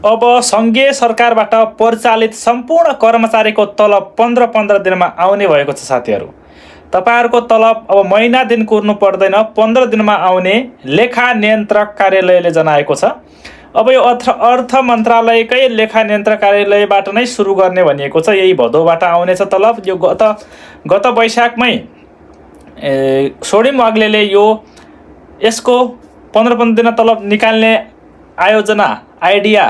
अब सङ्घीय सरकारबाट परिचालित सम्पूर्ण कर्मचारीको तलब 15 दिनमा आउने भएको छ साथीहरू। तपाईहरुको तलब अब महिना दिन कुर्नु पर्दैन, 15 दिनमा आउने लेखा नियन्त्रक कार्यालयले जनाएको छ। अब यो अर्थ मन्त्रालयकै लेखा नियन्त्रक कार्यालयबाट नै सुरु गर्ने भनिएको छ। यही भदौबाट आउनेछ तलब। यो गत वैशाखमै सोडिम वाग्लेले यसको 15 दिन तलब निकाल्ने आयोजना आइडिया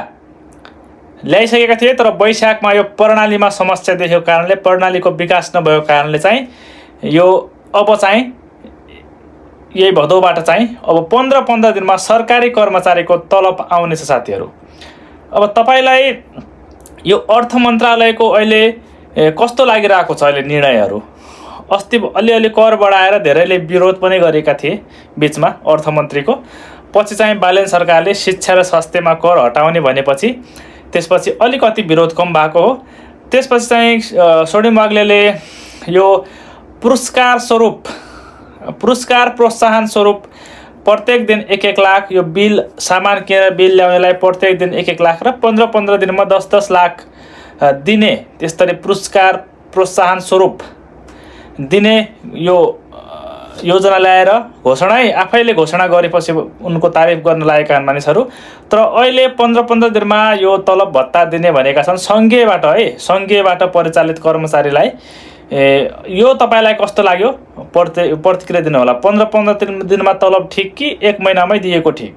ल्याइसकेका थिए, तर वैशाखमा यो प्रणालीमा समस्या देखेको कारणले, प्रणालीको विकास नभएको कारणले चाहिँ यो अब चाहिँ यही भदौबाट चाहिँ अब 15 दिनमा सरकारी कर्मचारीको तलब आउनेछ साथीहरू। अब तपाईलाई यो अर्थ मन्त्रालयको अहिले कस्तो लागिरहेको छ अहिले निर्णयहरू? अस्ति अलिअलि कर बढाएर धेरैले विरोध पनि गरेका थिए बीचमा अर्थमन्त्रीको। पछि चाहिँ बालेन सरकारले शिक्षा र स्वास्थ्यमा कर हटाउने भनेपछि त्यसपछि अलिकति विरोध कम भएको हो। त्यसपछि चाहिँ सोडिम वाग्लेले यो पुरस्कार प्रोत्साहन स्वरूप प्रत्येक दिन 1-1 लाख, यो बिल सामान किनेर बिल ल्याउनेलाई प्रत्येक दिन 1-1 लाख र 15 दिनमा 10-10 लाख दिने, त्यसरी पुरस्कार प्रोत्साहन स्वरूप दिने यो योजना ल्याएर आफैले घोषणा गरेपछि उनको तारिफ गर्न लागेका मानिसहरू। तर अहिले 15 दिनमा यो तलब भत्ता दिने भनेका छन् सङ्घीयबाट परिचालित कर्मचारीलाई। यो तपाईलाई कस्तो लाग्यो? प्रतिक्रिया दिनु होला। 15 दिनमा तलब ठिक कि 1 महिनामै दिएको ठिक?